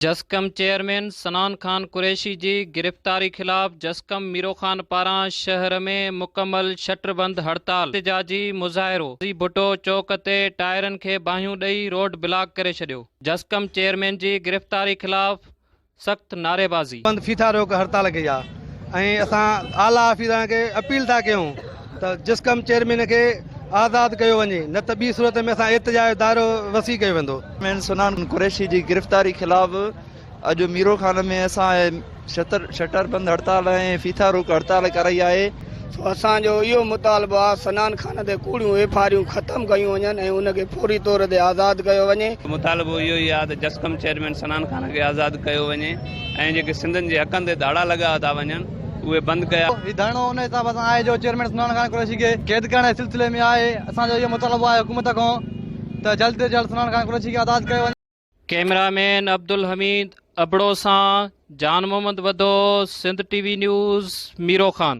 جسقم chairman Sanan Khan Qureshi جي گرفتاري خلاف جسقم ميرو خان پاران شهر ۾ مڪمل شٽر بند هڙتال، احتجاجي مظاهرو، ڀٽو چوڪ تي ٽائرن کي باهيون ڏئي روڊ بلاڪ ڪري ڇڏيو، جسقم چيئرمين جي گرفتاري خلاف سخت نعريبازي. بند ڦيٿا روڪ هڙتال ڪئي آهي ۽ اسان اعليٰ آفيسرن کي اپيل ٿا ڪيون ته جسقم چيئرمين کي آزاد ڪيو وڃي نه ته ٻي صورت ۾ اسان احتجاج جو دائرو وسيع ڪيو ويندو. چيئرمين صنعان قريشي جي گرفتاري خلاف اڄ ميرو خان ۾ اسان شٽر بند هڙتال ۽ ڦيٿا روڪ هڙتال ڪرائي آهي. سو اسان جو اهو مطالبو آهي صنعان خان تي ڪوڙيون ايف آريون ختم ڪيون وڃن ۽ ان کي فوري طور تي آزاد ڪيو وڃي. مطالبو اهو ئي آهي ته جسقم چيئرمين صنعان خان کي آزاد ڪيو وڃي ۽ جيڪي سنڌين جي حقن تي ڌاڙا لڳايا ٿا وڃن اهي بند ڪيا. هي ڌرڻو ان حساب سان آهي جو چيئرمين صنعان خان قريشي کي قيد ڪرڻ جي سلسلي ۾ آهي. اسان جو اهو مطالبو آهي حڪومت کان ته جلد جلد صنعان خان قريشي کي آزاد ڪيو وڃي. ڪئميرا مين عبدالحميد ابڙو سان Jan Muhammad Wadho, Sindh T V news, Miro Khan.